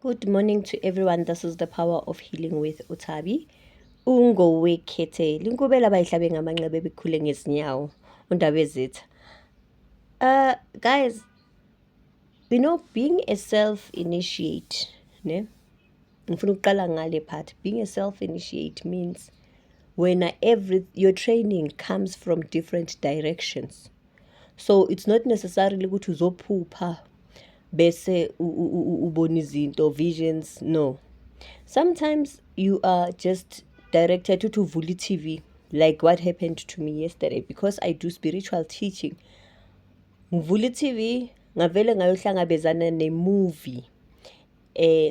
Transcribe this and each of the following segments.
Good morning to everyone. This is the power of healing with Utabi. Ungowekhethe linkubela abayihlabe ngamanxeba ebikhule ngezinyawo uNdabezitha. Guys, you know being a self initiate, ne? Ngifuna ukuqala ngale part. Being a self initiate means when every your training comes from different directions. So it's not necessarily ukuthi uzophupha bese ubona izinto, visions, no. Sometimes you are just directed to uvule i-TV, like what happened to me yesterday, because I do spiritual teaching. Ngivula i-TV, ngavele ngayohlangabezana ne-movie,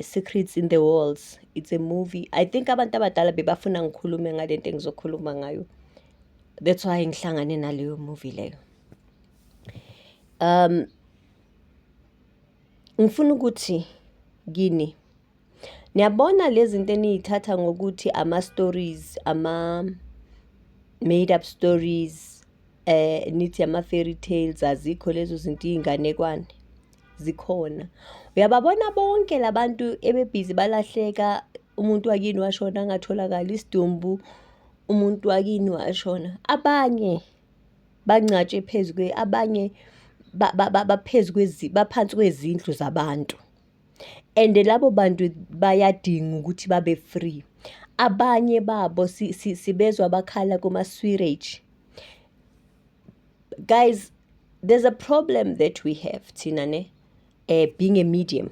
Secrets in the Walls. It's a movie. I think abantu abadala bebafuna ngikhulume ngalento engizokhuluma ngayo. That's why ngihlangane naleyo movie leyo. Ngifuna ukuthi kini, niyabona lezi zinto eniy'thatha ngokuthi ama-stories, ama-made up stories, nithi ama-fairy tales, azikho lezo zinto, iy'nganekwane zikhona. Uyababona bonke labantu ebebhizi balahleka, umuntu wakini washona angatholakali isidumbu, umuntu wakini washona. Abanye bangcatshwe phezu kwe, abanye baphezu baphansi kwezindlu zabantu. And labo bantu bayadinga ukuthi babe free. Abanye babo sibezwa bakhala kuma-sewerage. Guys, there's a problem that we have, thina ne, being a medium.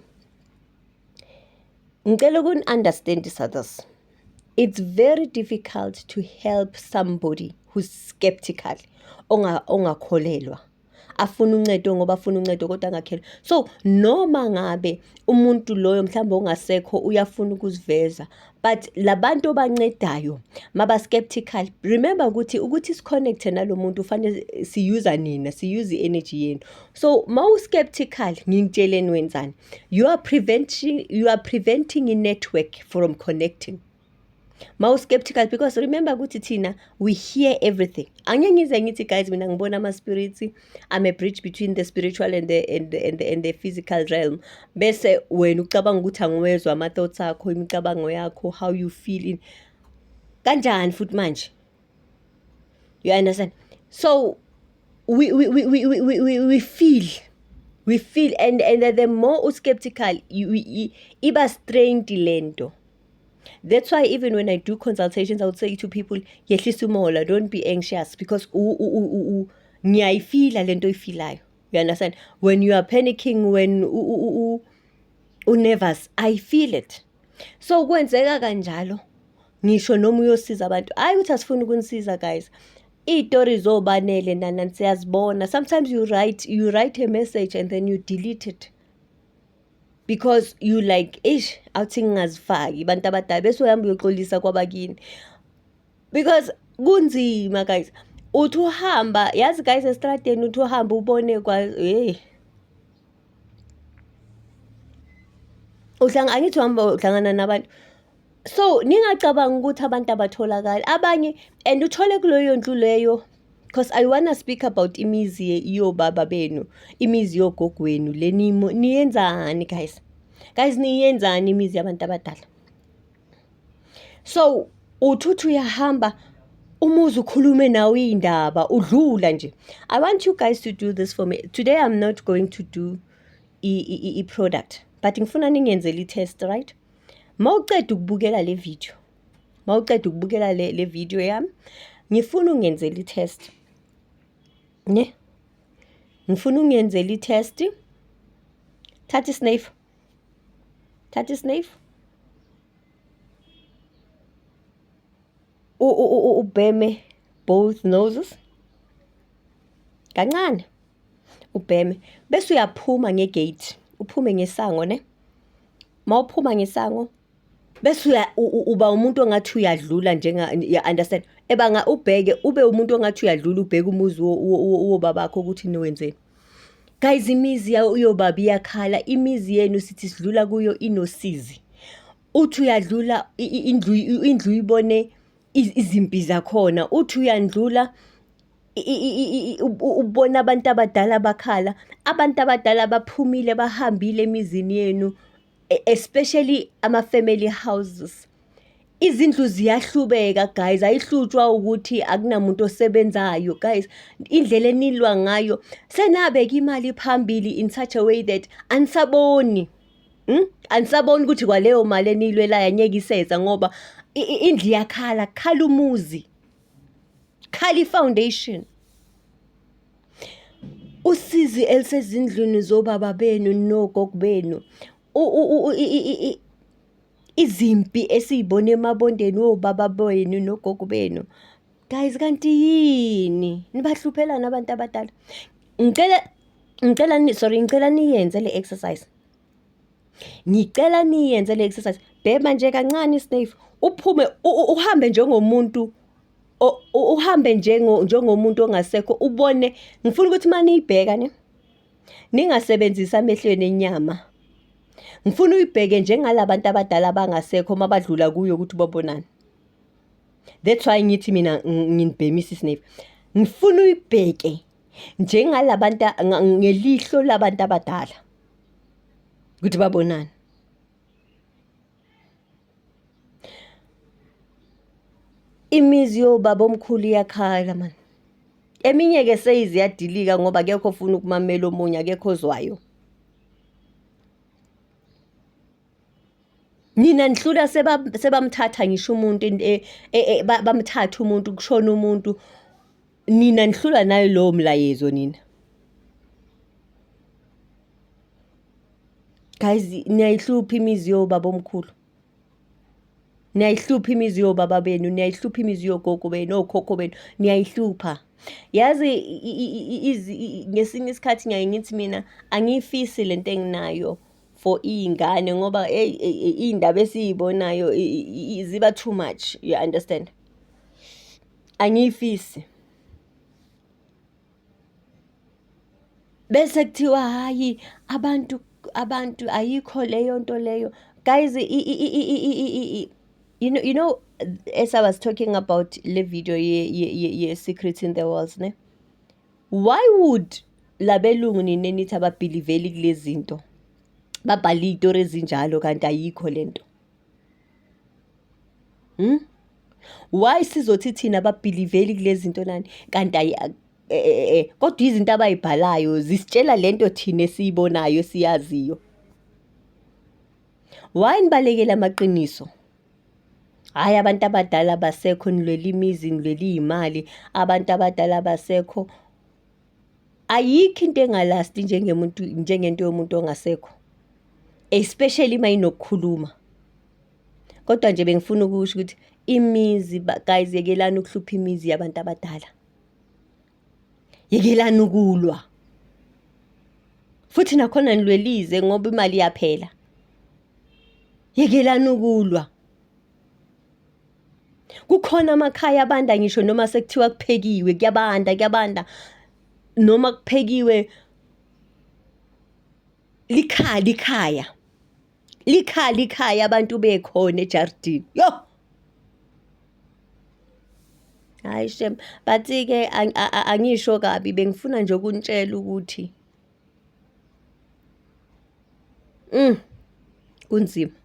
Ngicela ukuni-understandisa this. It's very difficult to help somebody who's skeptical, ongakholelwa. Afuna uncedo ngoba afuna uncedo kodwa angakhelwa. So noma ngabe umuntu loyo mhlawumbe ongasekho uyafuna ukuziveza, but labantu obancedayo maba skeptical, remember ukuthi si-connect-e nalo muntu ufanele si-use nina, si-use i-energy yenu. So mawu-skeptical, ngingitsheleni wenzani? You are preventing i-network from connecting. Mawu-skeptical, because remember ukuthi thina we hear everything. Angeke ngize ngithi guys mina ngibona ama-spirits, I'm a bridge between the spiritual and the physical realm. Bese wena ucabanga ukuthi angiwezwa ama-thoughts akho, imicabango yakho, how you feel in. Kanjani futhi manje? You understand? So we feel, we feel and the more skeptical you iba strained lento. That's why even when I do consultations, I would say to people, yehlisa umoya, don't be anxious, because ngiyayifila lento oyifilayo. You understand? When you are panicking, when u-nervous, I feel it. So kwenzeka kanjalo, ngisho noma uyosiza abantu. Hayi ukuthi asifuni ukunisiza guys. Iy'tori zobanele nana siyazibona. Sometimes you write a message and then you delete it. Because you like, ish, awuthi ngingazifaki abantu abadala, bese uyahamba uyoxolisa kwabakini. Because kunzima guys. Uthi uhamba, yazi guys, estradeni uthi uhamba ubone kwa, hey. Uhlanga, angithi uhamba uhlangana nabantu. So ningacabanga ukuthi abantu abatholakali abanye, and uthole kuleyo ndlu leyo, because I wanna speak about imizi yobaba benu, imizi yogogo wenu, le niyenzani guys? Guys, niyenzani imizi yabantu abadala? So uthi uyahamba umuzi ukhulume nawe indaba udlula nje. I want you guys to do this for me. Today I'm not going to do i product, but ngifuna ningenzele i-test, right? Mawuceda ukubukela le video, mawuceda ukubukela le video yami, ngifuna ungenzele i-test. Ne? Ngifuna ungenzele i-test. Thatha i-snuff. Thatha i-snuff. Ubheme both noses. Kancane. Ubheme. Bese uyaphuma ngegate. Uphume ngesango, ne? Mawuphuma ngesango, bese uba umuntu ongathi uyadlula njenga, you understand? Ebanga ubheke, ube umuntu ongathi uyadlula, ubheke umuzi wobabakho ukuthi niwenzeni. Guys, imizi yobaba iyakhala, imizi yenu sithi sidlula kuyo inosizi. Uthi uyadlula indlu uyibone izimpi zakhona, uthi uyandlula ubona abantu abadala bakhala, abantu abadala baphumile bahambile emizini yenu. Especially ama-family houses. Izindlu ziyahlubeka guys, ayihlutshwa ukuthi akunamuntu osebenzayo guys. Indlela enilwa ngayo, senabeka imali phambili in such a way that anisaboni. Anisaboni ukuthi kwaleyo mali eniyilwelayo angeke iseza ngoba indlu iyakhala, kukhala umuzi. Kukhala i-foundation. Usizi elisezindlini zobaba benu nogogo benu. Izimpi esiy'bona emabondeni wobaba benu nogogo benu. Guys, kanti yini? Nibahluphelani abantu abadala? Ngicela, ngicela sorry, ngicela niyenze le exercise. Ngicela niyenze le exercise. Bhema nje kancane isnefu, uphume uhambe njengomuntu uhambe njengomuntu ongasekho ubone. Ngifuna ukuthi uma niyibheka ne, ningasebenzisi amehlo enu enyama. Ngifuna uyibheke njengala bantu abadala abangasekho uma badlula kuyo ukuthi babonani. That's why ngithi mina nginibhemisa isnefu. Ngifuna uyibheke njengalabantu ngelihlo labantu abadala ukuthi babonani. Imizi yobaba omkhulu iyakhala mani. Eminye-ke seyize yadilika ngoba akekho ofuna ukumamela omunye, akekho ozwayo. Nina nihlula sebamthatha ngisho umuntu bamthathe umuntu kushone umuntu. Nina nihlulwa nayo lowo mlayezo nina. Guys, niyayihlupha imizi yobaba omkhulu. Niyayihlupha imizi yobaba benu, niyayihlupha imizi yogogo benu, okhokho benu, niyayihlupha. Yazi ngesinye isikhathi ngiyaye ngithi mina angiyifisi lento enginayo for iy'ngane ngoba eyi iy'ndaba esiyibonayo ziba too much, you understand? Angiyifisi. Bese kuthiwa hhayi abantu abantu ayikho leyo nto leyo. Guys, you know as I was talking about le video ye-Secrets in the Walls ne? Why would labelungu nina enithi ababhiliveli kule zinto babhale iy'tori ezinjalo kanti ayikho le nto? Why sizothi thina ababhiliveli kule zinto nani kanti ayi kodwa izinto abayibhalayo zisitshela lento thina esiyibonayo esiyaziyo. Why nibalekela amaqiniso? Hhayi abantu abadala abasekho nilwela imizi nilwela iy'mali, abantu abadala abasekho. Ayikho into engalasti njengemuntu njengento yomuntu ongasekho, especially uma inokukhuluma. Kodwa nje bengifuna ukusho ukuthi imizi guys, yekelani ukuhlupha imizi yabantu abadala. Yekelani ukulwa. Futhi nakhona nilwelize ngoba imali iyaphela. Yekelani ukulwa. Kukhona amakhaya abanda ngisho noma sekuthiwa kuphekiwe, kuyabanda, kuyabanda. Noma kuphekiwe likhala ikhaya. Likhala ikhaya abantu bekhona ejardini. Yo! Hhayi shem, but-ke angisho kabi bengifuna nje ukunitshela ukuthi kunzima.